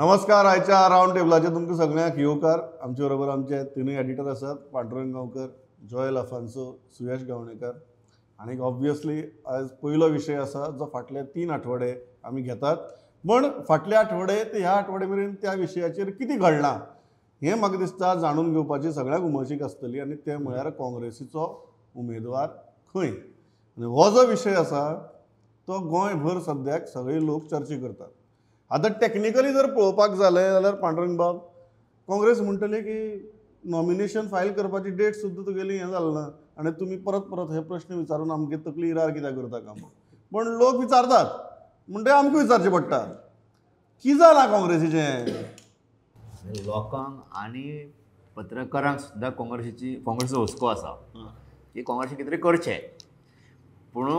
नमस्कार. आयच्या रावंड टेबलाचेर तुमकां सगळ्यांक येवकार. आमचे बरोबर आमचे तिनूय एडिटर आसात, पांडुरंग गांवकर, जॉयल अफान्सो, सुयश गावणेकर. आनी ऑब्वियसली आज पयलो विशय आसा जो फाटले 3 आठवडे आमी घेतात, पूण फाटले आठवडे ते ह्या आठवडे मेरेन त्या विशयाचेर कितें घडलां हें म्हाका दिसता जाणून घेवपाची सगळ्यांक उमळशीक आसतली. आनी तें म्हळ्यार काँग्रेसीचो उमेदवार खंय, आनी हो जो विशय आसा तो गोंयभर सद्याक सगळे लोक चर्चा करतात. आतां टॅक्निकली जर पळोवपाक जालें जाल्यार पांडुरंग बाब, काँग्रेस म्हणटले की नॉमिनेशन फायल करपाची डेट सुद्दां तुगेली हें जालें ना आनी तुमी परत परत हे प्रश्न विचारून आमगे तकली इरार कित्याक करता कामां. पण लोक विचारतात म्हणटकीर आमकां विचारचें पडटा, कितें जालां काँग्रेसीचें? लोकांक आनी पत्रकारांक सुद्दां काँग्रेसीचो हुस्को आसा की काँग्रेसीन कितें तरी करचें, पूण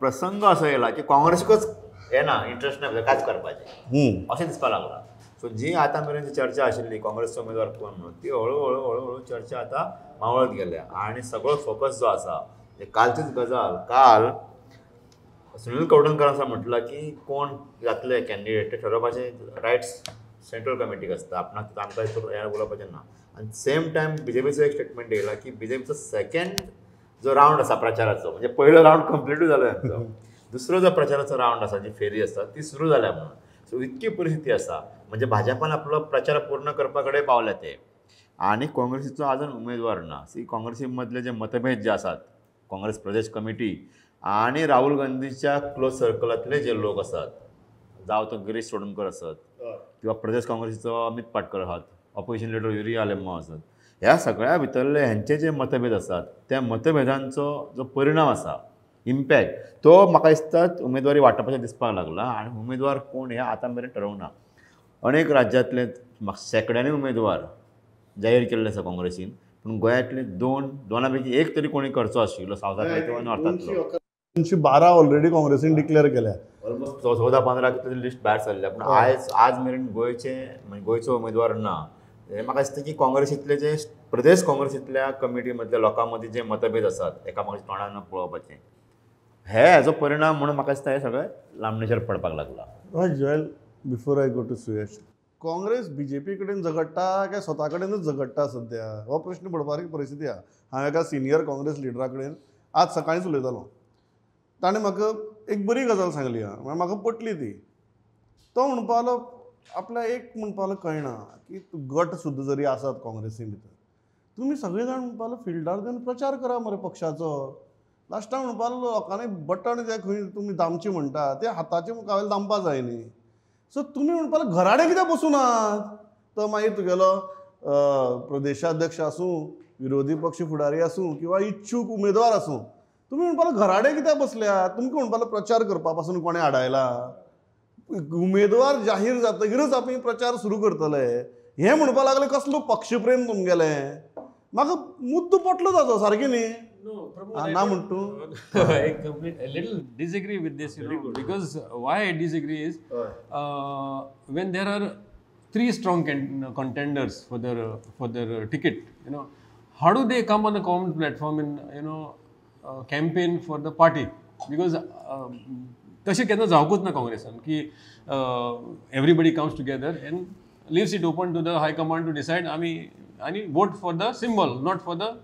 प्रसंग असो येयला की काँग्रेसीकच येना, इंट्रस्ट ना कांयच करपाचें अशें दिसपाक लागलां. सो जी आतां मेरेन जी चर्चा आशिल्ली काँग्रेसचो उमेदवार कोण म्हणून, ती हळू हळू हळू हळू चर्चा आतां मावळत गेल्या आनी सगळो फोकस जो आसा, कालचीच गजाल, काल सुनील कवडणकर असं म्हटलं की कोण जातले कॅन्डिडेट ते ठरोवपाचे रायट्स सेंट्रल कमिटीक आसता, आपणाक आमकां हें उलोवपाचें ना. आनी सेम टायम बीजेपीचो एक स्टेटमेंट येयला की बीजेपीचो सेकंड जो रावंड आसा प्रचाराचो, म्हणजे पयलो रावंड कंप्लीटूय जालो तेंचो, दुसरो जो प्रचाराचो रावंड आसा, जी फेरी आसा ती सुरू जाल्या म्हणून. सो इतकी परिस्थिती आसा, म्हणजे भाजपान आपलो प्रचार पूर्ण करपा कडेन पावल्या ते, आनी काँग्रेसीचो आजून उमेदवार ना. सी काँग्रेसी मदले जे मतभेद जे आसात, काँग्रेस प्रदेश कमिटी आनी राहुल गांधीच्या क्लोज सर्कलांतले जे लोक आसात, जावं तो गिरीश चोडणकर आसत किंवा प्रदेश काँग्रेसीचो अमित पाटकर आहात, ऑपोजिशन लिडर युरी आलेमांव आसत, ह्या सगळ्या भितरले हेंचे जे मतभेद आसात त्या मतभेदांचो जो परिणाम आसा, इम्पॅक्ट, तो म्हाका दिसता उमेदवारी वांटपाचें दिसपाक लागला. आनी उमेदवार कोण हे आतां मेरेन ठरोवंक ना. अनेक राज्यांतले शेंकड्यांनी उमेदवार जाहीर केल्ले आसा काँग्रेसीन, पूण गोंयांतले दोना पैकी एक तरी कोणी करचो आशिल्लो, सावथांतलो किंवा नॉर्थांतलो. 312 ऑलरेडी काँग्रेसीन डिक्लेअर केल्या, ऑलमोस्ट 14-15 कितले लिस्ट भायर सरल्या, पूण आज मेरेन गोंयचे म्हणजे गोंयचो उमेदवार ना. हें म्हाका दिसता की काँग्रेसींतले जे प्रदेश काँग्रेसींतल्या कमिटी मदल्या लोकां मदीं जे मतभेद आसात एकामेकाच्या तोंडान पळोवपाचें, हे हेजो परिणाम म्हणून म्हाका दिसता हें सगळें लांबणेचेर पडपाक लागला. हय Joel, before I go to Suyash, Congress BJP कडेन झगडटा काय स्वता कडेनच झगडटा सद्या, हो प्रश्न पडपा परिस्थिती आहा. हांव एका सिनियर काँग्रेस लिडरा कडेन आज सकाळींच उलयतालो, ताणें म्हाका एक बरी गजाल सांगली आहा, म्हळ्यार म्हाका पटली ती. तो म्हणपा लागलो, आपल्याक एक म्हणपा लागलो कळना की गट सुद्दां जरी आसात काँग्रेसी भितर, तुमी सगळे जाण म्हणपा लागलो फिल्डार घेवन प्रचार करा मरे पक्षाचो. लास्टाक म्हणपा लागलो लोकांनी बटण जे खंय तुमी दामचें म्हणटा ते हाताचे मुखावेले दामपा जाय न्ही, सो तुमी म्हणपा लागलो घराडे कित्याक बसूनात. तो मागीर तुगेलो प्रदेशाध्यक्ष आसूं, विरोधी पक्ष फुडारी आसूं किंवा इच्छूक उमेदवार आसूं, तुमी म्हणपा लागलो घराडे कित्याक बसल्यात, तुमकां म्हणपा लागलो प्रचार करपा पासून कोणें आडायला, उमेदवार जाहीर जातकीरच आमी प्रचार सुरू करतले हें म्हणपा लागले. कसलो पक्षप्रेम तुमगेलें, म्हाका मुद्दो पटलो ताचो सारकें न्ही. ना म्हणटू I completely a little disagree with this, you know, because why I disagree is when there are 3 strong contenders for their ticket, you know, how do they come on a common platform and, you know, campaign for the party? Because तशें केन्ना जावंकूच ना काँग्रेसान की everybody comes together and leaves it open to the high command to decide आमी आनी vote for the symbol, not for the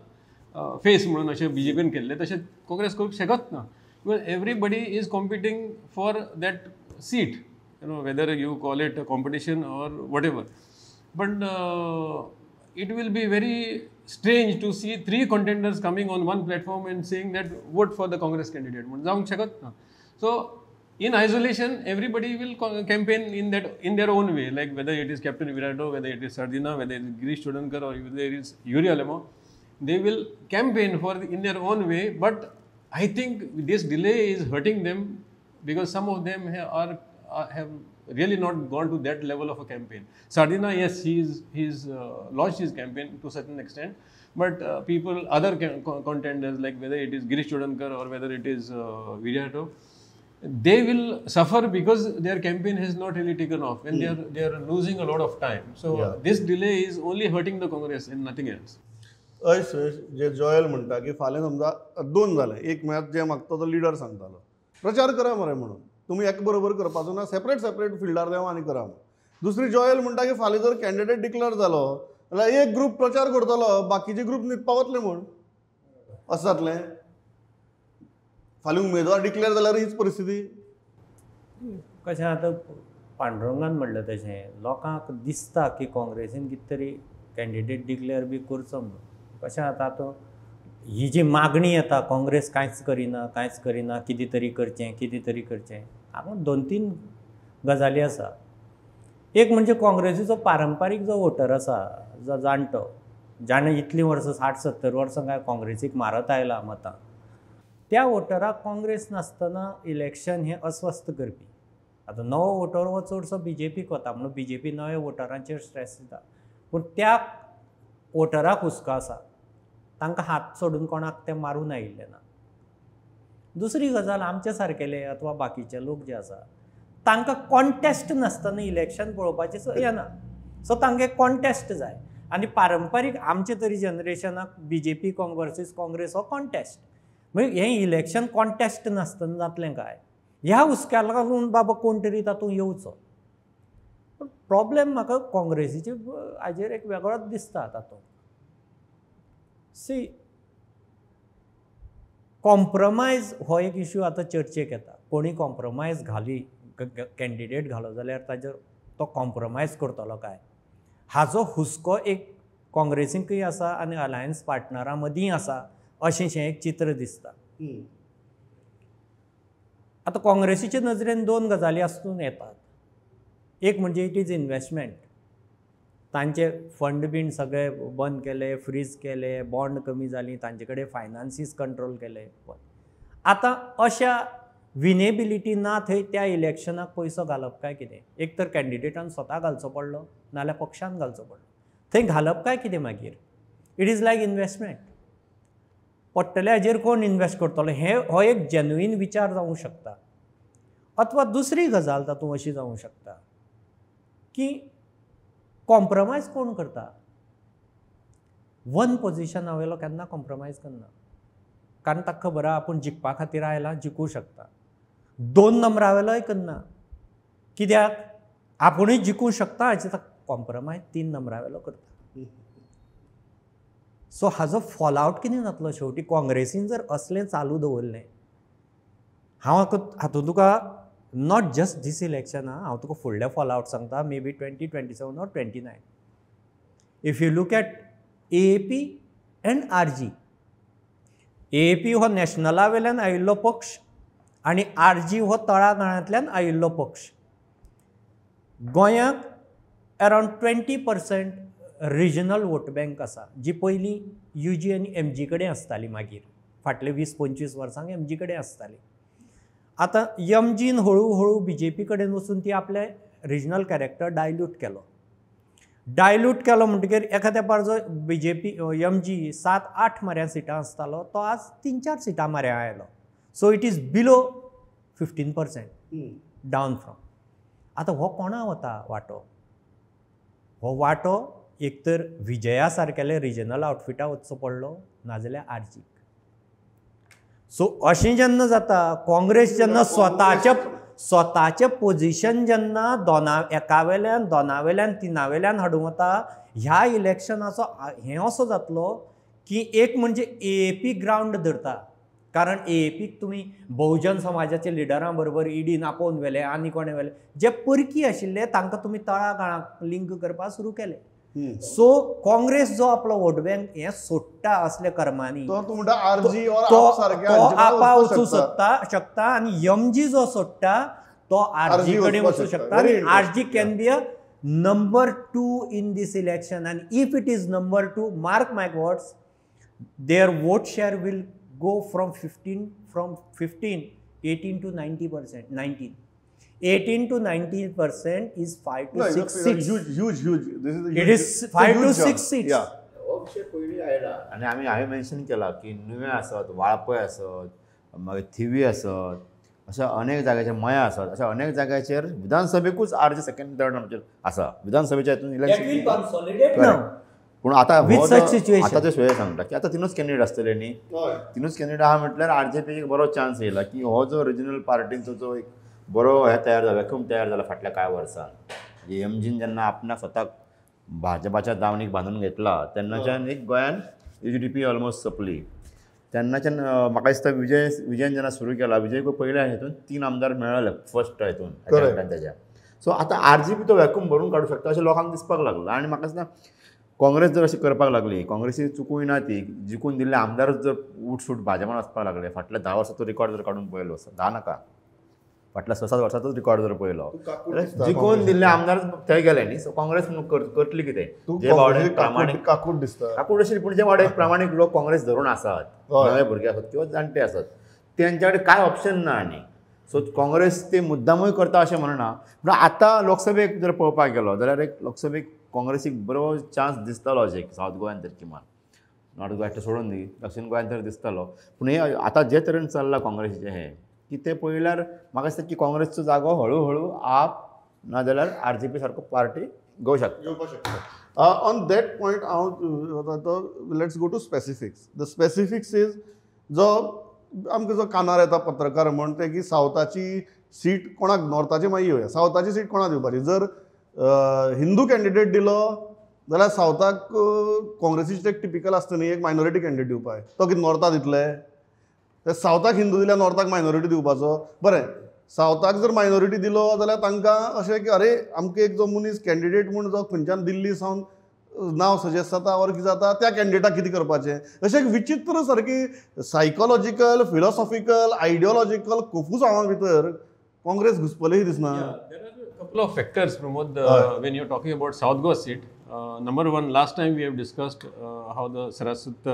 face म्हणून अशें बीजेपीन केल्लें तशें काँग्रेस करूंक शकत ना. Because everybody is competing for that seat, you know, whether you call it a competition or whatever, but it will be very strange to see 3 contenders coming on one platform and saying that vote for the Congress candidate म्हणून जावंक शकत ना. So in isolation everybody will campaign in their own way, like whether it is Captain Viriato, whether it is Sardinha, whether it is Girish Chodankar or whether it is Yuri Alemao, they will campaign for in their own way. But I think this delay is hurting them because some of them have really not gone to that level of a campaign. Sardinha, yes, he's launched his campaign to a certain extent, but people, other contenders, like whether it is Girish Chodankar or whether it is Viriato, they will suffer because their campaign has not really taken off and they are losing a lot of time. So this delay is only hurting the Congress and nothing else. हय सुयश, जे जॉयल म्हणटा की फाल्यां समजा 2 जालें, एक म्हळ्यार जे मागता तो लिडर सांगतालो प्रचार करा मरे म्हणून, तुम्ही एक बरोबर करपाचो ना, सेपरेट सेपरेट फिल्डार देवा आनी करा. दुसरी जॉयल म्हणटा की फाल्यां जर कॅन्डिडेट डिक्लेअर जालो जाल्यार एक ग्रूप प्रचार करतलो, बाकीचे ग्रूप न्हिदपा वतले म्हूण. अशें जातलें फाल्यां उमेदवार डिक्लेअर जाल्यार हीच परिस्थिती. कशें आतां पांडुरंगान म्हणलें तशें लोकांक दिसता की काँग्रेसीन कितें तरी कॅन्डिडेट डिक्लेअर बी करचो म्हणून. कशें आतां आतां ही जी मागणी येता काँग्रेस कांयच करिना कांयच करिना, कितें तरी करचें कितें तरी करचें, हांगा 2-3 गजाली आसा. एक म्हणजे काँग्रेसीचो पारंपारीक जो वोटर आसा, जो जाणटो, जाणें इतलीं वर्सां 60-70 वर्सां काय काँग्रेसीक मारत आयला मतां, त्या वोटराक काँग्रेस नासतना इलेक्शन हें अस्वस्थ करपी. आतां नवो वोटर हो चडसो बीजेपीक वता म्हणून बीजेपी नव्या वोटरांचेर स्ट्रेस दिता, पूण त्या वोटराक हुस्को आसा, तांकां हात सोडून कोणाक तें मारून आयिल्लें ना. दुसरी गजाल, आमचे सारकेले अथवा बाकीचे लोक जे आसा तांकां कॉन्टेस्ट नासतना इलेक्शन पळोवपाचें येना, सो तांकां कॉन्टेस्ट जाय. आनी पारंपारीक आमचे तरी जनरेशनाक बीजेपी वर्सीस काँग्रेस हो कॉन्टेस्ट, म्हणजे हें इलेक्शन कॉन्टेस्ट नासतना जातलें काय ह्या हुस्क्या लागून बाबा कोण तरी तातूंत येवचो. पूण प्रॉब्लेम म्हाका काँग्रेसीचे हाजेर एक वेगळोच दिसता तातूंत. सी, कॉम्प्रोमायज हो एक इश्यू आतां चर्चेक येता. कोणी कॉम्प्रोमायज घाली, कॅन्डिडेट घालो जाल्यार ताजेर तो कॉम्प्रोमायज करतलो काय हाजो हुस्को एक काँग्रेसीकूय आसा आनी अलायन्स पार्टनरां मदींय आसा, अशें शें एक चित्र दिसता. आतां काँग्रेसीचे नजरेन 2 गजाली आसून येतात. एक म्हणजे it is investment, तांचे फंड बीन सगळे बंद केले, फ्रीज केले, बॉन्ड कमी जाली, तांचे कडेन फायनान्सीस कंट्रोल केले. आतां अशा विनेबिलिटी ना थंय त्या इलेक्शनाक पयसो घालप काय कितें, एक तर कॅन्डिडेटान स्वता घालचो पडलो नाल्यार पक्षान घालचो पडलो, थंय घालप काय कितें मागीर it is like investment. पडटले हाजेर कोण इन्वेस्ट करतलो हें हो एक जेन्युइन विचार जावंक शकता. अथवा दुसरी गजाल तातूंत अशी जावंक शकता की कॉम्प्रोमायज कोण करता, वन पोजिशना वयलो केन्ना कॉम्प्रोमायज करना, कारण ताका खबर आहा आपूण जिखपा खातीर आयला, जिखूं शकता. 2 नंबरा वयलोय करना, कित्याक आपुणूय जिखूं शकता हाचे ताका कॉम्प्रोमायज 3 नंबरा वयलो करता. सो हाजो फॉल आवट कितें जातलो शेवटी काँग्रेसीन जर असलें चालू दवरलें. हांव हातूंत तुका not just these election, हांव तुका फुडलें फॉल आवट सांगता, may be 2027 or 29. If you look at AAP and RG, AAP हो नॅशनला वयल्यान आयिल्लो पक्ष आनी आरजी हो तळागाळांतल्यान आयिल्लो पक्ष. गोंयाक अरावंड 20% रिजनल वोट बँक आसा, जी पयलीं युजी आनी एमजी कडेन आसताली, मागीर फाटले 20-25 वर्सांक एमजी कडेन आसताली. आतां एमजीन हळू हळू बीजेपी कडेन वचून ती आपलें रिजनल कॅरेक्टर डायल्यूट केलो. डायल्यूट केलो म्हणटकीर एका तेंपार जो बीजेपी एमजी 7-8 म्हऱ्या सिटां आसतालो तो आज 3-4 सिटां म्हऱ्या आयलो. So it is below 15% down from. आतां हो कोणा वता वांटो, हो वांटो एक तर विजया सारकेले रिजनल आउटफिटा वचचो पडलो, नाजाल्यार आरजीक. सो अशें जेन्ना जाता, काँग्रेस जेन्ना स्वताचें पोजिशन जेन्ना एका वेल्यान 2 वेल्यान 3 वेल्यान हाडूंक वता, ह्या इलेक्शनाचो हें असो जातलो की एक म्हणजे एएपी ग्रावंड धरता, कारण एएपीक तुमी बहुजन समाजाच्या लिडरां बरोबर ईडीन आपोवन व्हेले आनी कोणें व्हेले, जे परकी आशिल्ले तांकां तुमी तळागाळाक लिंक करपाक सुरू केले. सो काँग्रेस जो आपलो वोट बँक हें सोडटा असल्या कर्मांनी, तो आपा वचूं शकता आनी एमजी जो सोडटा तो आरजी कडेन वचूं शकता. आनी RG can be a number 2 in this election, and if it is number 2, mark my words, their vote share will go from 15, 18 to 90%, 19. 18 to 19% is 5 to 6 seats. Huge, huge. This is a huge, it is 5 to 6 seats. Yeah. हो विशय पयलीं आयला आनी आमी हांवें mention केला की नुवें आसत, वाळपय आसत, मागीर थिवी आसत, अशा अनेक जाग्याचेर मया आसत, अशा अनेक जाग्याचेर विधानसभेकूच आरजी सेकंड थर्ड आमचेर आसा. विधानसभेच्या हितून इलेक्शन पूण आतां आतां ते श्रेय सांगता की आतां तिनूच कॅन्डिडेट आसतले न्ही, तिनूच कॅन्डिडेट आहा म्हटल्यार आरजेपीक बरो चान्स येयला की हो जो रिजनल पार्टींचो जो एक बरो हे तयार जाला, वॅक्यूम तयार जाला फाटल्या कांय वर्सान, एमजीन जेन्ना आपणाक स्वताक भाजपाच्या दावणीक बांदून घेतला तेन्नाच्यान एक गोंयान UGDP almost सोंपली. तेन्नाच्यान म्हाका दिसता विजयन जेन्ना सुरू केला, विजयक पयल्या हितून 3 आमदार मेळ्ळे फर्स्ट हितून ताच्या. सो आतां RGP तो वॅक्यूम भरून काडूं शकता अशें लोकांक दिसपाक लागलां. आनी म्हाका दिसता काँग्रेस जर अशें करपाक लागली, काँग्रेसी चुकूय ना, ती जिखून दिल्ले आमदारच जर उठसूट भाजपान वचपाक लागले, फाटल्या 10 वर्सांचो रिकॉर्ड जर काडून पळयलो, 10 नाका फाटल्या 6-7 वर्सांचोच रिकॉर्ड जर पळयलो, जिखून दिल्ले आमदार थंय गेले न्ही. सो काँग्रेस म्हणून करतली कितें, जे बावडे प्रामाणीक काकूट दिसता, काकूट अशें, पूण जे बावडे प्रामाणीक लोक काँग्रेस धरून आसात, नवे भुरगे आसात किंवा जाणटे आसात, तेंच्या कडेन कांय ऑप्शन ना. आनी सो काँग्रेस ते मुद्दामूय करता अशें म्हणना, पूण आतां लोकसभेक जर पळोवपाक गेलो जाल्यार एक लोकसभेक काँग्रेसीक बरो चान्स दिसतालो अशें सावथ गोंयान तर, किमान नॉर्थ गोंयान सोडून दी, दक्षिण गोंयान तर दिसतालो. पूण हे आतां जे तरेन चल्लां काँग्रेसीचें हें की तें पळयल्यार म्हाका दिसता की काँग्रेसचो जागो हळू हळू आप नाजाल्यार RGP सारको पार्टी घेवंक शकता, घेवपाक शकता. ऑन that point हांव वता तो let's go to specifics. The specifics is जो आमकां जो कानार येता पत्रकार म्हण ते की सावथाची सीट कोणाक, नॉर्थाची मागीर येवया, सावथाची सीट कोणाक दिवपाची. जर हिंदू कॅन्डिडेट दिलो जाल्यार सावथाक काँग्रेसीचें एक टिपिकल आसता न्ही, एक मायनॉरिटी कॅन्डिडेट दिवपाक, तो कितें नॉर्थाक दितले? तर सावथाक हिंदू दिल्यार नॉर्थाक मायनॉरिटी दिवपाचो. बरें, सावथाक जर मायनॉरिटी दिलो जाल्यार तांकां अशें की अरे आमकां एक जो मनीस कॅन्डिडेट म्हूण जो खंयच्यान दिल्ली सावन नांव सजेस्ट जाता ऑर कितें जाता त्या कॅन्डिडेटाक कितें करपाचें, अशें एक विचित्र सारकी सायकोलॉजिकल, फिलॉसॉफिकल, आयडियोलॉजिकल कोफुसांवा भितर काँग्रेस घुसपलें दिसना. Couple of factors, Pramod, when you're talking about South Goa seat. Number one, last time we have discussed how the Saraswat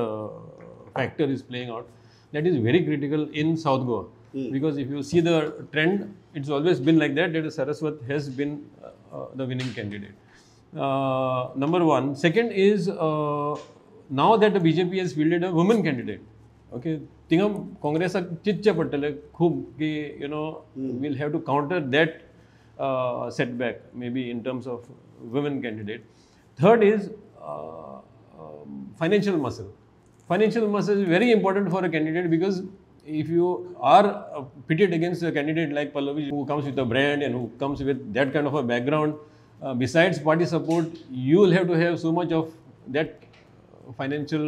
factor is playing out. That is very critical in South Goa. Because if you see the trend, it's always been like that, that Saraswat has been the winning candidate. Number one. Second is, now that the BJP has fielded a woman candidate, okay, थिंगा काँग्रेसाक चिंतचें पडटलें खूब की you know we'll have to counter that setback maybe in terms of women candidate. Third is financial muscle. Financial muscle is very important for a candidate because if you are pitted against a candidate like Pallavi who comes with a brand and who comes with that kind of a background, besides party support, you will have to have so much of that financial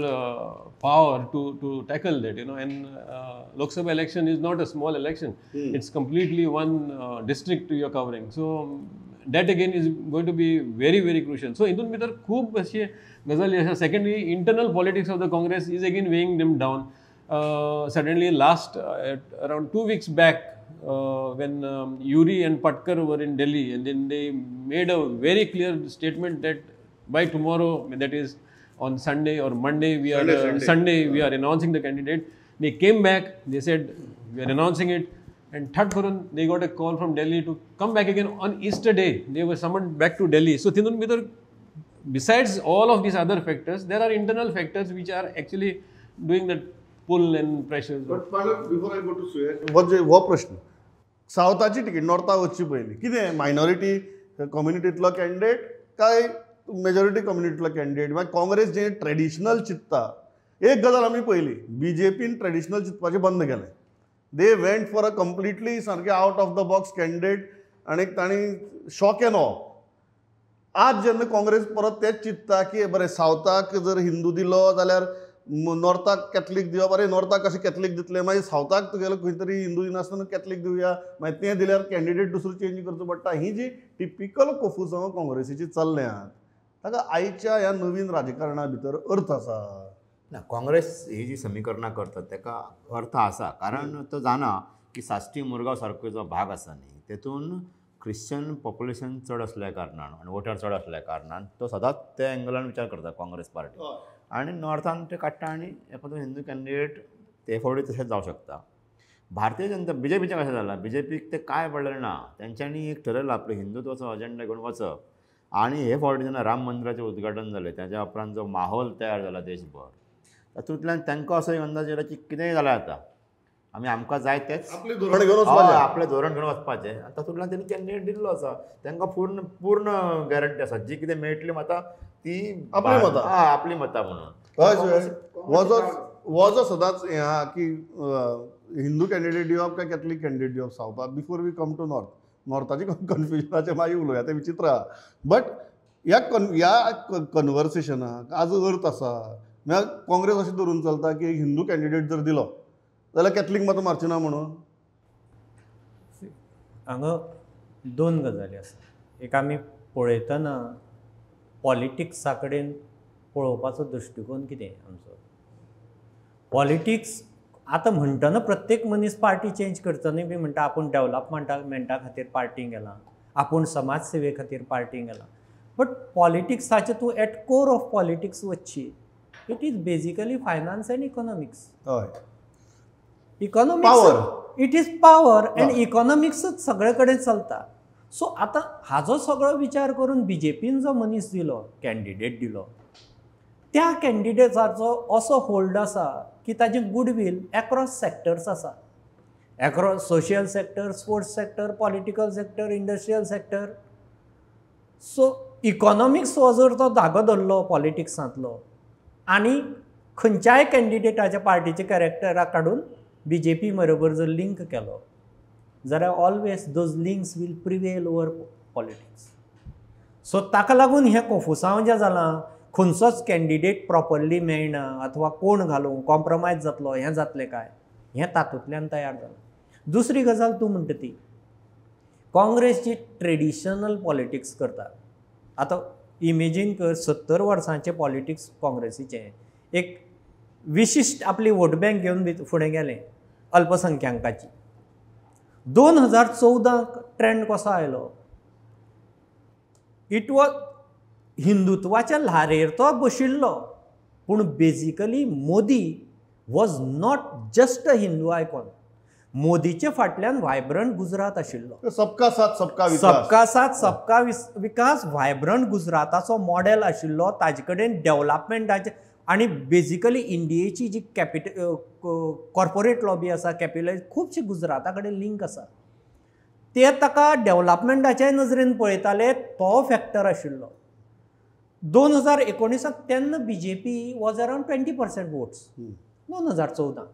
power to tackle that, you know. And Lok Sabha election is not a small election. It's completely one district you are covering. So that again is going to be very, very crucial. So indun bhitar khub ashe gazali asa. Secondly, internal politics of the Congress is again weighing them down. Suddenly last around 2 weeks back, when Yuri and Patkar were in Delhi, and then they made a very clear statement that by tomorrow, that is on Sunday or Monday, we are Sunday we are announcing the candidate. They came back, they said we are announcing it, and third karun they got a call from Delhi to come back again on Easter day. They were summoned back to Delhi. So thinun bhitar, besides all of these other factors, there are internal factors which are actually doing the pull and pressures. But before I go to Suyash, हो प्रश्न, सावथाची ticket नॉर्थाक वचची पयलीं कितें minority कम्युनिटींतलो candidate काय majority कम्युनिटींतलो candidate? मागीर काँग्रेस जें traditional चिंत्ता, एक गजाल आमी पळयली, बीजेपीन ट्रेडिशनल चिंतपाचें बंद केलें. They went for a completely सारकें out of the box candidate आनी तांणी शॉक एन ऑ. आज जेन्ना काँग्रेस परत तेंच चिंत्ता की बरें सावथाक जर हिंदू दिलो जाल्यार नॉर्थाक कॅथलीक दिवप, अरे नॉर्थाक कशें कॅथलीक दितले, मागीर सावथाक तुगेलो खंय तरी हिंदू दिनासतना कॅथलीक दिवया, मागीर तें दिल्यार कॅन्डिडेट दुसरो चेंज करचो पडटा. ही जी टिपिकल कोफुसांव काँग्रेसीची चल्ल्यात ताका आयच्या ह्या नवीन राजकारणा भितर अर्थ आसा ना? काँग्रेस ही जी समीकरणां करतात ताका अर्थ आसा, कारण तो जाणा की साश्टी मुरगांव सारको जो भाग आसा न्ही तेतून क्रिश्चन पॉप्युलेशन चड आसल्या कारणान आनी वोटर चड आसल्या कारणान तो सदांच त्या एंगलान विचार करता काँग्रेस पार्टी, आनी नॉर्थान ते काडटा आनी एखादो हिंदू कॅन्डिडेट ते फावटी तशेंच जावं शकता. भारतीय जनता बीजेपीचें कशें जालां, बीजेपीक तें कांय पडलें ना, तेंच्यांनी एक ठरयलां आपलें हिंदुत्वाचो अजेंडा घेवन वचप, आनी हे फावटी जेन्ना राम मंदिराचें उद्घाटन जालें ताच्या उपरांत जो माहोल तयार जाला देशभर तातूंतल्यान तांकां असो एक अंदाज येयला की कितेंय जाल्यार जाता, आमी आमकां जाय तेंच आपलें धोरण घेवन वचपाचें, आपलें धोरण घेवन वचपाचें. आनी तातूंतल्यान तेणी कॅन्डिडेट दिल्लो आसा, तांकां पूर्ण पूर्ण गॅरंटी आसा जी कितें मेळटली मतां ती आपली मतां, आपली मतां म्हणून. हय, हो जो सदांच हें आहा की हिंदू कॅन्डिडेट दिवप काय कॅथलीक कॅन्डिडेट दिवप सावथाक, before we come to north, नॉर्थाची कन्फ्युजनाचें मागीर उलोवया, तें विचित्र आहा. बट ह्या कन्वर्सेशनाक आज अर्थ आसा. म्हळ्यार काँग्रेस अशें धरून चलता की हिंदू कॅन्डिडेट जर दिलो जाल्यार कॅथलीक मात मारचे ना म्हणून. हांगा दोन गजाली आसा. एक आमी पळयतना पॉलिटिक्सा कडेन पळोवपाचो दृश्टिकोन कितें आमचो. पॉलिटिक्स आतां म्हणटना प्रत्येक मनीस पार्टी चेंज करतना बी म्हणटा आपूण डेवलपमेंटा खातीर पार्टीन गेला, आपूण समाज सेवे खातीर पार्टीन गेला. बट पॉलिटिक्साचें तूं एट कोर ऑफ पॉलिटिक्स वचशी, it is basically finance and economics. हय, economics, it is power and इकॉनॉमिक्सच सगळे कडेन चलता. सो आतां हाजो सगळो विचार करून बीजेपीन जो मनीस दिलो, कॅन्डिडेट दिलो, त्या कॅन्डिडेटाचो असो होल्ड आसा की ताजें गुडवील एक्रॉस सेक्टर्स आसा, across social sector, sports sector, political sector, industrial sector. So economics हो जर तो धागो धरलो पॉलिटिक्सांतलो आनी खंयच्याय कॅन्डिडेटाच्या पार्टीच्या कॅरेक्टराक काडून बीजेपी बरोबर जर लिंक केलो जाल्यार always those links will prevail over politics. So ताका लागून हें कोफुसांव जें जालां, खंयचोच कॅन्डिडेट प्रॉपरली मेळना अथवा कोण घालूं, कॉम्प्रोमायज जातलो, हें जातलें काय, हें तातूंतल्यान तयार जालां. दुसरी गजाल तूं म्हणटा ती काँग्रेस जी ट्रेडिशनल पॉलिटिक्स करता. आतां इमेजीन कर 70 वर्सांचें पॉलिटिक्स काँग्रेसीचें एक विशिश्ट आपली वोट बँक घेवन फुडें गेलें अल्पसंख्यांकाची. 2014 ट्रेंड कसो आयलो, it was हिंदुत्वाच्या ल्हारेर तो बशिल्लो, पूण basically Modi was not just a Hindu icon. मोदीचे फाटल्यान व्हायब्रंट गुजरात आशिल्लो. सबका साथ सबका विकास, सबका साथ सबका विकास व्हायब्रंट गुजराताचो मॉडेल आशिल्लो. ताजे कडेन डेवलपमेंटाचे आनी बेजिकली इंडियेची जी कॅपिटल कॉर्पोरेट लॉबी आसा, कॅपिटल खुबशी गुजराता कडेन लिंक आसा, ते ताका डेवलपमेंटाच्याय नजरेन पळयताले, तो फॅक्टर आशिल्लो. 2019 तेन्ना बीजेपी वॉज अरावंड 20% वोट्स 2014.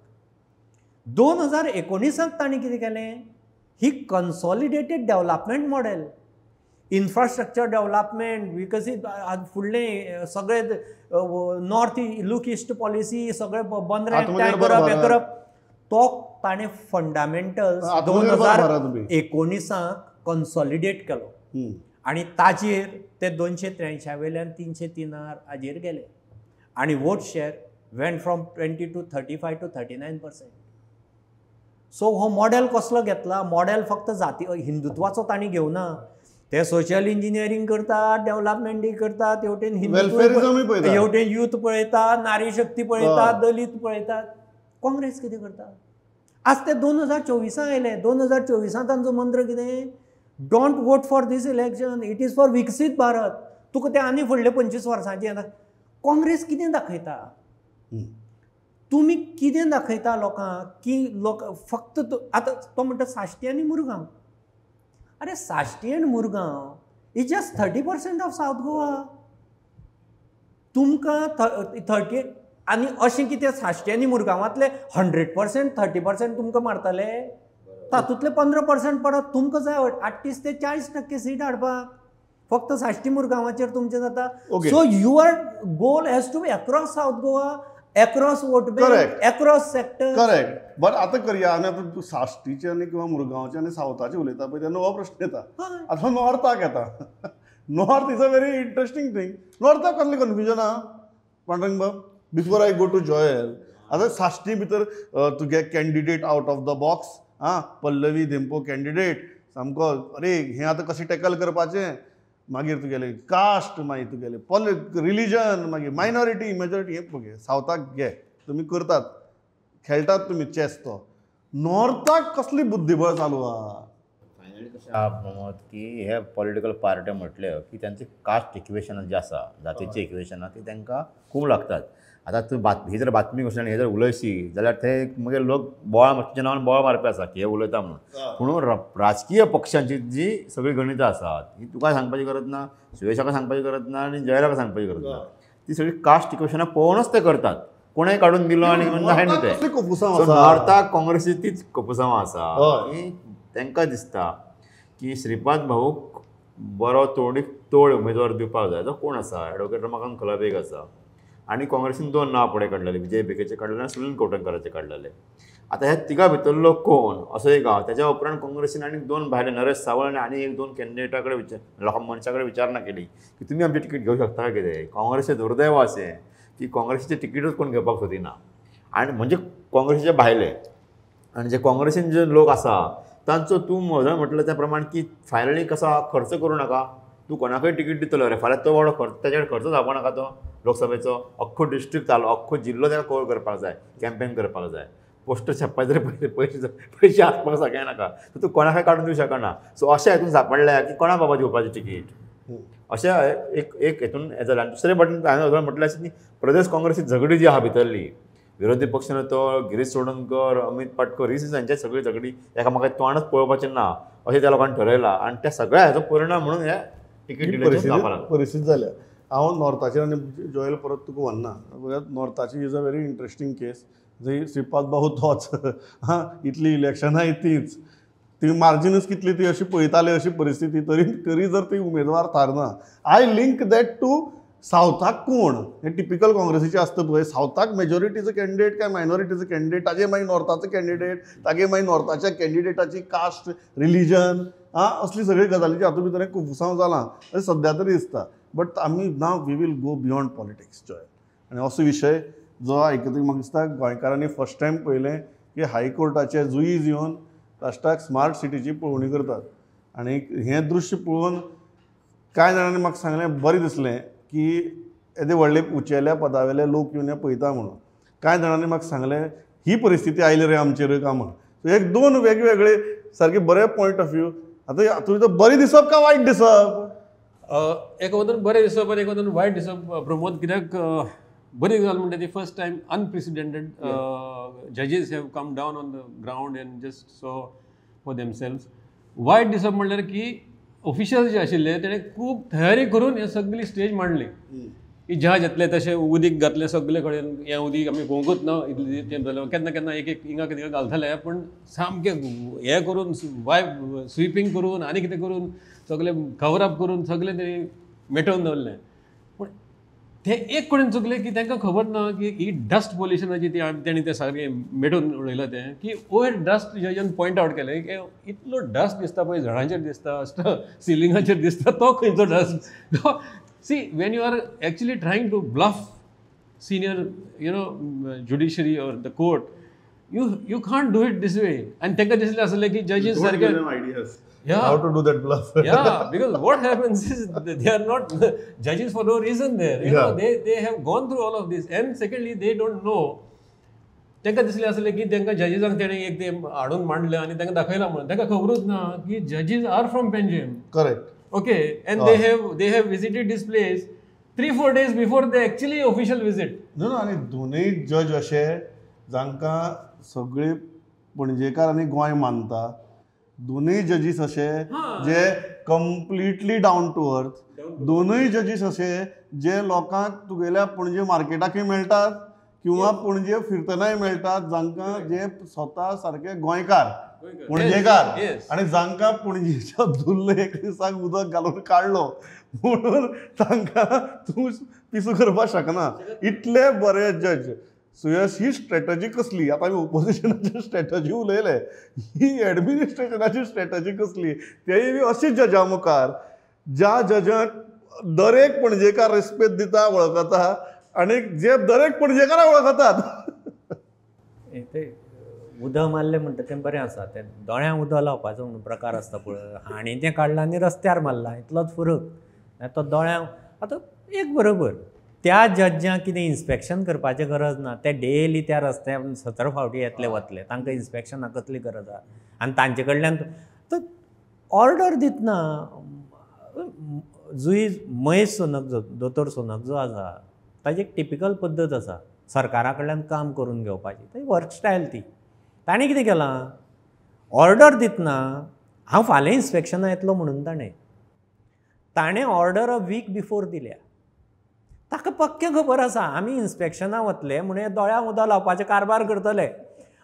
2019 तांणी कितें केलें, ही consolidated development model, infrastructure development विकसीत, फुडलें सगळे नॉर्थ लूक इस्ट पॉलिसी, सगळे बंदरां एकठांय करप, हें करप, तो ताणें फंडामेंटल्स 2019 कन्सॉलिडेट केलो आनी ताजेर ते 283 वयल्यान 303 हाजेर गेले आनी vote share went from 20 to 35 to 39%. So हो मॉडेल कसलो घेतला, मॉडेल फक्त जाती हिंदुत्वाचो तांणी घेवना, ते सोशल इंजिनियरींग करतात, डेवलपमेंटूय करतात, हेवटेन हिंदुत्व, हेवटेन यूथ पळयता, नारी शक्ती पळयता, दलीत पळयतात. काँग्रेस कितें करता आज ते 2024 आयले. 2024 तांचो मंत्र कितें, don't vote for this election, it is for Viksit Bharat. तुका ते आनी फुडले 25 वर्सांचे काँग्रेस कितें दाखयता, तुमी कितें दाखयता लोकांक की लोक फक्त आतां तो म्हणटा साश्टी आनी मुरगांव. अरे Sashti and Murgaon is just 30% of South Goa. तुमकां 30 आनी अशें कितें साश्टी आनी मुरगांवांतले 100% 30% तुमकां मारतले, तातूंतले 15% परत तुमकां जाय 38 ते 40% सीट हाडपाक फक्त साश्टी मुरगांवाचेर तुमचें जाता. So your goal has to be across South Goa, across vote bank, across sector. Correct. But आतां करया आमी आतां साश्टीचे आनी किंवा मुरगांवचे आनी सावथाचे उलयता पळय तेन्ना हो प्रश्न येता. आतां नॉर्थाक येता. North is a very interesting thing. नॉर्थाक कसलें कन्फ्युजन आहा पांडुरंग बाब? Before I go to Joel, आतां साश्टी भितर तुगे candidate out of the box आं, पल्लवी धेंपो कॅन्डिडेट सामको, अरे हें आतां कशें टॅकल करपाचें, मागीर तुगेलें कास्ट, मागीर तुगेलें रिलीजन, मागीर मायनॉरिटी मेजॉरिटी, हें पळय सावथाक घे तुमी करतात, खेळटात तुमी चॅस. तो नॉर्थाक कसली बुद्धिबळ चालू आहा? फायनली कशें आहा प्रमोद की हे पॉलिटिकल पार्टी म्हटल्यो की तांचे कास्ट इक्वेशनां जी आसा, जातीची इक्वेशनां, ती तांकां खूब लागतात. आतां तूं ही जर बातमी कसली आनी हे जर उलयशी जाल्यार ते मागीर लोक बोवाळ, तुज्या नांवान बोवाळ मारपी आसा की हे उलयता म्हणून. पूण राजकीय पक्षांची जी सगळीं गणितां आसात ही तुका सांगपाची गरज ना, सुयेशाक सांगपाची गरज ना आनी जयराक सांगपाची गरज ना. ती सगळी कास्ट इक्वेशनां पळोवनच ते करतात. कोणें काडून दिलो आनी जाय न्हू तें. सो नॉर्थाक काँग्रेसी तीच कोफुसांवां आसा की तांकां दिसता की श्रीपाद भाऊक बरो तोडीक तोड उमेदवार दिवपाक जाय. तो कोण आसा? एडवोकेट रमाकांत खलप एक आसा आनी काँग्रेसीन 2 नांव फुडें काडलेले, विजय भिकेचे काडलेले आनी सुनील कवठणकाराचे काडलेले. आतां ह्या तिगां भितरलो कोण असो एक आहा. त्याच्या उपरांत काँग्रेसीन आनी 2 भायले नरेश सावळ आनी 1-2 कॅन्डिडेटा कडेन विचार लोकां मनशा कडेन विचारणा केली की तुमी आमची तिकीट घेवंक शकता काय कितें. काँग्रेसीचें दुर्दैव अशें की काँग्रेसीचें तिकीटूच कोण घेवपाक सोदिना आनी म्हणजे काँग्रेसीचे भायले आनी जे काँग्रेसीन जे लोक आसा तांचो तूं म्हजो म्हटलें त्या प्रमाण की फायनली कसो खर्च करूं नाका, तूं कोणाकय तिकीट दितलो रे फाल्यां तो व्हडलो खर्च ताजेर खर्च जावपा नाका. तो लोकसभेचो अख्खो डिस्ट्रिक्ट जालो अख्खो जिल्लो ताका कवर करपाक जाय, कॅम्पेन करपाक जाय, पोस्टर छापपाक जाय, पयशे पयशे आसपाक सगळें नाका, तूं कोणाकय काडून दिवं शकना. सो अशें हितून सापडल्या की कोणा बाबा दिवपाचें तिकीट अशें एक एक हितून हें जालें. आनी दुसरे वाटेन हांवें म्हटलें अशें की प्रदेश काँग्रेसी झगडी जी आहा भितरली विरोधी पक्ष तो गिरीश चोडणकर, अमित पाटकर ही तांच्या सगळी झगडी एकामेकांक तोंडच पळोवपाचें ना अशें त्या लोकांनी ठरयलां आनी त्या सगळ्या हाचो परिणाम म्हणून हे तिकीट परिस्थिती जाल्या. हांव नॉर्थाचेर आनी जॉयल परत तुका व्हरना. नॉर्थाची is a very interesting case. जंय श्रीपाद भाऊ तोच हां इतली इलेक्शनां तीच ती मार्जिनूच कितली ती अशी पळयताले अशी परिस्थिती तरी तरी जर ती उमेदवार थारना. I link that to सावथाक कोण हें टिपिकल काँग्रेसीचें आसता पळय, सावथाक मेजॉरिटीचो कॅन्डिडेट काय मायनॉरिटीचो कॅन्डिडेट, ताजे मागीर नॉर्थाचो कॅन्डिडेट, तागे मागीर नॉर्थाच्या कॅन्डिडेटाची कास्ट रिलीजन आं असली सगळी गजालीची हातूंत भितर एक कुफुसांव जालां अशें सद्या तरी दिसता. बट आमी now we will go beyond politics Joel. आनी असो विशय जो आयकतकीर म्हाका दिसता गोंयकारांनी फर्स्ट टायम पळयलें की हायकोर्टाचे जुईज येवन राष्ट्राक स्मार्ट सिटीची पळोवणी करतात आनी हें दृश्य पळोवन कांय जाणांनी म्हाका सांगलें बरें दिसलें की येदे व्हडले उंचेल्या पदावेले लोक येवन हें पळयता म्हणून. कांय जाणांनी म्हाका सांगलें ही परिस्थिती आयली रे आमचेर काय म्हण. सो एक दोन वेगवेगळे सारके बरे पॉयंट ऑफ व्यू. आतां तुजें बरें दिसप काय वायट दिसप? एक वतून बरें दिसप आनी एक वतून वायट दिसप प्रमोद. कित्याक बरी गजाल म्हणटा ती first time unprecedented जजीस have come down on the ground and just saw for themselves. वायट दिसप म्हणल्यार की ऑफिशियल्स जे आशिल्ले तेणें खूब तयारी करून हे सगळी स्टेज मांडली की जहाज येतले तशें उदीक घातलें सगळे कडेन, हें उदीक आमी पळोवंकूच ना इतलें तें जालें. केन्ना केन्ना एक एक हिंगा कितें घालताले पूण सामकें हें करून वायप स्विपींग करून आनी कितें करून सगळें कवर अप करून सगळें तें मेटोवन दवरलें. पूण ते एक कडेन चुकले की तांकां खबर ना की ही डस्ट पोल्युशनाची ती तेणी तें सारकें मेटोवन उडयलां तें की वयर डस्ट जजान पॉयंट आवट केलें की इतलो डस्ट दिसता पळय झाडांचेर दिसता सिलिंगाचेर दिसता तो खंयचो dust. See when you are actually trying to bluff senior you know judiciary or the court you can't do it this way. आनी तांकां दिसलें आसलें की जजीस सारके Yeah. How to do that bluff? Yeah, because what happens is they are not judges for no reason there. You know, they have gone through all of this. And secondly, they don't know. तांकां दिसलें आसलें की तांकां जजीसांक तेणें एक ते हाडून मांडलें आनी तांकां दाखयलां म्हणून. तांकां खबरूच ना की जजीस are from Panjim. Correct. Okay, and they have visited this place 3-4 days before the actually official visit. No, no, आनी दोनूय जज अशे जांकां सगळे पणजेकार आनी गोंय मानता. दोनूय जजीस अशे जे कम्प्लिटली डावन टू अर्थ, दोनूय जजीस अशे जे लोकांक तुगेल्या पणजे मार्केटाकय मेळटात किंवा पणजे फिरतनाय मेळटात, जांकां जे स्वता सारके गोंयकार पणजेकार आनी जांकां पणजेच्या धुल्ल एक दिसाक उदक घालून काडलो म्हणून तांकां तूं पिसू करपाक शकना. इतले बरे जज. सुयश ही स्ट्रॅटजी कसली? आतां आमी ओपोजिशनाची स्ट्रॅटजी उलयले, ही एडमिनिस्ट्रेशनाची स्ट्रॅटजी कसली? तेय बी अशी जजा मुखार ज्या जजांक दरेक पणजेकार रेस्पेद दिता वळखता आनी जे दरेक पणजेकाराक वळखतात. ते उदक मारलें म्हणटा तें बरें आसा, तें दोळ्यांक उदक लावपाचो म्हणून प्रकार आसता पळय, हांणी तें काडलां आनी रस्त्यार मारलां इतलोच फरक. तो दोळ्यांक आतां एक बरोबर त्या जज्जांक कितें इन्स्पेक्शन करपाचें गरज ना, ते डेली त्या रस्त्यार 17 फावटी येतले वतले, तांकां इन्स्पेक्शनाक कसली गरज आसा? आनी तांचे कडल्यान तर ऑर्डर दितना जुईज महेश सोनक जो दोतोर सोनक जो आसा ताजी एक टिपिकल पद्दत आसा सरकारा कडल्यान काम करून घेवपाची, ती वर्क स्टायल ती. ताणें कितें केलां, ऑर्डर दितना हांव फाल्यां इन्स्पेक्शनाक येतलो म्हणून ताणें ऑर्डर अ वीक बिफोर दिल्या. ताका पक्कें खबर आसा आमी इन्स्पेक्शनाक वतले म्हणून दोळ्यांक उदक लावपाचें कारबार करतले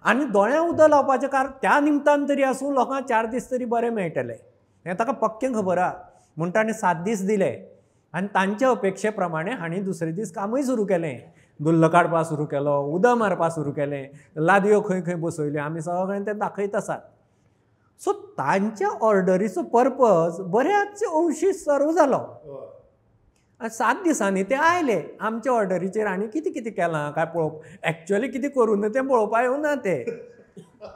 आनी दोळ्यांक उदक लावपाचें कार त्या निमतान तरी आसूं लोकांक 4 दीस तरी बरें मेळटले. हें ताका पक्कें खबर आहा. म्हूण ताणें 7 दीस दिले आनी तांच्या अपेक्षे प्रमाणे हांणी दुसरे दीस कामूय सुरू केलें. धुल्ल काडपाक सुरू केलो, उदक मारपाक सुरू केलें, लादयो खंय खंय बसयल्यो, आमी सगळें तें दाखयत आसात. सो तांच्या ऑर्डरीचो पर्पज बऱ्याच अंशी सर्व जालो. आनी 7 दिसांनी ते आयले आमच्या ऑर्डरीचेर आनी कितें कितें केलां काय पळोवप, एक्चुअली कितें करूं तें पळोवपाक येवना ते.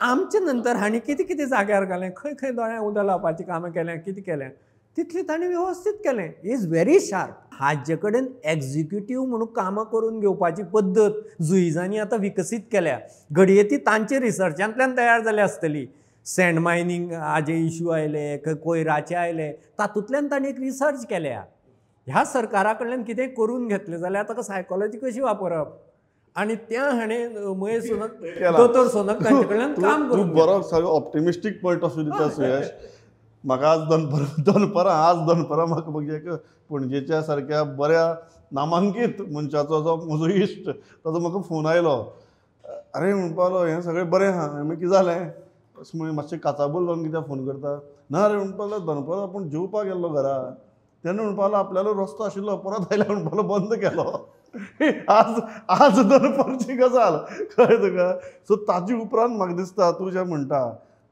आमचे नंतर हांणी कितें कितें जाग्यार घालें, खंय खंय दोळ्यांक उदक लावपाचीं कामां केल्यां, कितें केलें तितलें ताणें वेवस्थीत केलें. Is very sharp. हाजे कडेन एक्झिक्युटीव म्हणून कामां करून घेवपाची पद्दत जुईजांनी आतां विकसीत केल्या. घडये ती तांचे रिसर्चांतल्यान तयार जाल्या आसतली. सँड मायनींग हाजे इश्यू आयले, कोयराचे आयले, तातूंतल्यान ताणें एक रिसर्च केल्या. ह्या सरकारा कडल्यान कितें करून घेतलें जाल्यार ताका सायकोलॉजी कशी वापरप आनी त्या हाणें महेश सोनक, दोतोर सोनक तांचे कडल्यान काम करून बरो सगळो ऑप्टिमिस्टीक पॉयंट ऑफ व्यू दिता सुयश. म्हाका आज दनपरां म्हाका म्हजे एक पणजेच्या सारक्या बऱ्या नामांकीत मनशाचो जो म्हजो इश्ट ताजो म्हाका फोन आयलो. अरे म्हणपाक लागलो हें सगळें बरें आहा, मागीर कितें जालें अशें म्हणून मातशें काचाबूल जावन कित्याक फोन करता. ना रे म्हणपाक लागलो दनपरां आपूण जेवपाक गेल्लो घरा, तेन्ना म्हणपाक लागलो आपल्यालो रस्तो आशिल्लो परत आयल्यार म्हणपाक लागलो बंद केलो. आज आज दनपारची गजाल कळ्ळें तुका. सो ताजे उपरांत म्हाका दिसता तूं जें म्हणटा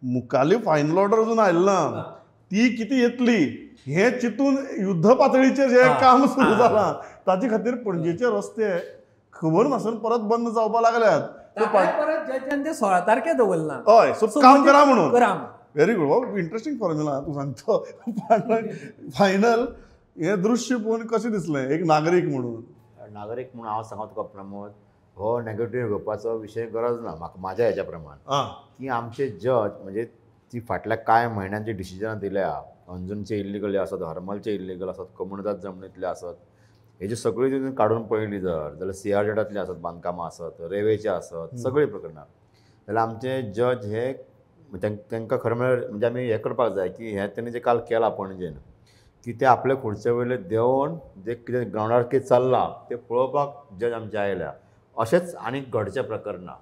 मुखाली फायनल ऑर्डर अजून आयली ना, ती कितें येतली हें चिंतून युद्ध पातळीचेर जें काम सुरू जालां ताजे खातीर पणजेचे रस्ते खबर नासतना परत बंद जावपाक लागल्यात. परत जजान ते 16 तारखे दवरलां. हय, सो काम करा म्हणून. व्हेरी गुड, हो इंट्रस्टींग फॉर्म्युला तूं सांगतो. फायनल हें दृश्य पळोवन कशें दिसलें एक नागरीक म्हणून? नागरीक म्हणून हांव सांगता तुका प्रमोद, हो नेगेटीव घेवपाचो विशय गरज ना म्हाका म्हाज्या हेच्या प्रमाण की आमचे जज म्हणजे ती फाटल्या कांय म्हयन्यांची डिसिजनां दिल्या, अंजुनचे इल्लिगल आसत, हरमलचे इल्लिगल आसत, कोमुनिदाद जमनींतले आसत, हेजी सगळी तितून काडून पळयली जर जाल्यार सीआरझेडांतली आसत बांदकामां आसत, रेवेचे आसत, सगळीं प्रकरणां जाल्यार आमचे जज हे तांकां खरें म्हळ्यार म्हणजे आमी हें करपाक जाय की हें तेणी जें काल केलां पणजेन की ते आपले खुर्चे वयले देंवोन जे कितें ग्रावंडार कितें चल्लां तें पळोवपाक जज आमचे आयल्या. अशेंच आनी घडचें प्रकरणां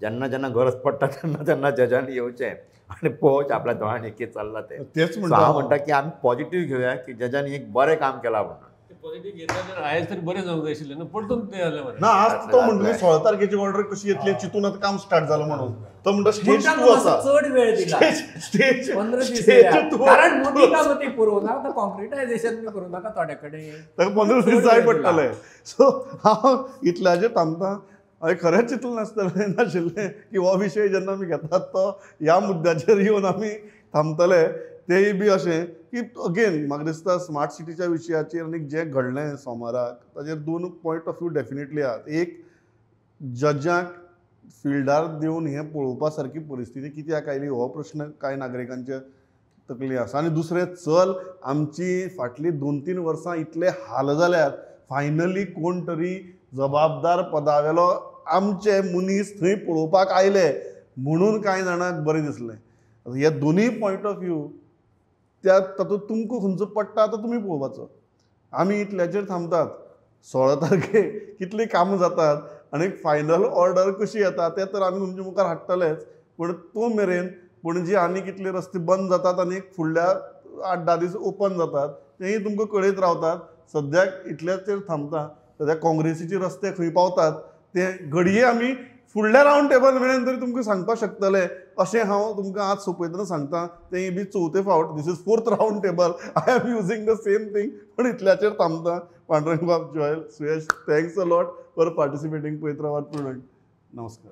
जेन्ना जेन्ना गरज पडटा तेन्ना तेन्ना जजांनी येवचें आनी पळोवचें आपल्या दोळ्यांनी कितें चल्लां तें. तेच म्हणटा हांव म्हणटा की आमी पॉजिटीव घेवया की जजांनी एक बरें काम केलां म्हणून. पॉजिटीव घेतल्यार आयज तरी बरें जावंक जाय आशिल्लें न्हू, परतून तें जालें मरे. ना आज तो म्हणटली 16 तारखेची ऑर्डर कशी येतली चिंतून आतां काम स्टार्ट जालां म्हणून तो म्हणटा स्टेज 2 आसा, चड वेळ दिला, स्टेज 15 दीस, कारण मोठी कामां ती पुरोवं नाका, आतां कॉन्क्रिटायझेशन बी करूं नाका थोड्या कडेन, ताका 15 दीस जाय पडटले. सो हांव इतल्याचेर थांबता. हांवें खरेंच चिंतलें नासतलें नाशिल्लें की हो विशय जेन्ना आमी घेतात तो ह्या मुद्द्याचेर येवन आमी थांबतले. तेय बी अशें की अगेन म्हाका दिसता स्मार्ट सिटीच्या विशयाचेर आनी जें घडलें सोमाराक ताजेर 2 पॉयंट ऑफ व्यू डेफिनेटली आहात. एक, जजांक फिल्डार देवन हें पळोवपा सारकी परिस्थिती कित्याक आयली हो प्रश्न कांय नागरिकांच्या तकली आसा. आनी दुसरें, चल आमची फाटलीं 2-3 वर्सां इतले हाल जाल्यात, फायनली कोण तरी जबाबदार पदावेलो आमचे मनीस थंय पळोवपाक आयले म्हणून कांय जाणांक बरें दिसलें. हे दोनूय पॉयंट ऑफ व्यू त्या तातूंत तुमकां खंयचो पडटा तो तुमी पळोवपाचो. आमी इतल्याचेर थांबतात. 16 तारखेक कितलीं कामां जातात आनी फायनल ऑर्डर कशी येता तें तर आमी तुमच्या मुखार हाडटलेच, पूण तो मेरेन पणजे आनी कितले रस्ते बंद जातात आनी फुडल्या 8-10 दीस ओपन जातात तेंय तुमकां कळयत रावतात. सद्याक इतल्याचेर थांबता. सद्या काँग्रेसीचे रस्ते खंय पावतात ते घडये आमी फुडल्या रावंड टेबल मेरेन तरी तुमकां सांगपाक शकतले अशें हांव तुमकां आज सोंपयतना सांगता. तेंय बी चवथे फावट, this is 4th round table, I am using the same thing, पूण इतल्याचेर थांबता. Pandurang Bab, Joel, Suyash, thanks a lot for participating. पळयत रावात प्रुडंट. नमस्कार.